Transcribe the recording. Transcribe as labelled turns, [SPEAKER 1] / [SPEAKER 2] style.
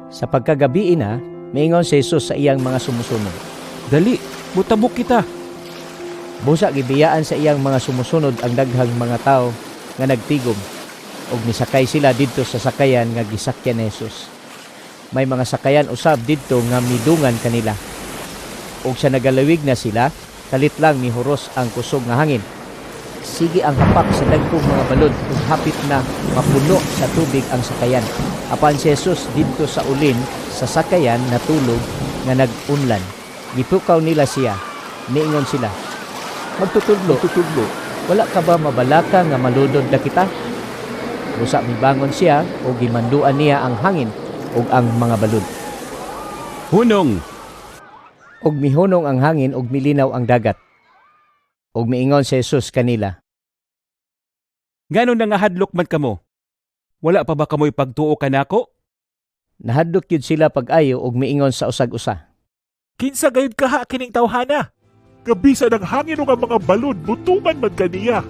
[SPEAKER 1] Sa pagkagabii na, miingon si Jesus sa iyang mga sumusunod,
[SPEAKER 2] "Dali, mutabok kita."
[SPEAKER 1] Busa gibiyaan sa iyang mga sumusunod ang daghang mga tawo nga nagtigom ug misakay sila didto sa sakayan nga gisakyan ni Jesus. May mga sakayan usab didto nga midungan kanila. Ug sa nagalawig na sila, kalit lang mihuros ang kusog nga hangin. Sige ang hapak sa dagkong mga balod ug hapit na mapuno sa tubig ang sakayan. Apan si Jesus didto sa ulin sa sakayan natulog nga nag-unlan. Gipukaw nila siya. Niingon sila, "Magtutudlo,
[SPEAKER 3] Magtutudlo,
[SPEAKER 1] wala ka ba mabalaka nga malunod na kita?" Busa mibangon siya ug gimanduan niya ang hangin ug ang mga balod.
[SPEAKER 2] "Hunong!"
[SPEAKER 1] Ug mihunong ang hangin ug milinaw ang dagat. Ug miingon si Jesus kanila,
[SPEAKER 2] "Ngano nangahadlok man kamo? Wala pa ba kamoy pagtuo kanako?"
[SPEAKER 1] Nahadlok gyud sila pag-ayo ug miingon sa usag-usa,
[SPEAKER 3] "Kinsa gayud kaha kining tawhana? Nga bisan ang hangin ug ang mga balod mutuman man kaniya."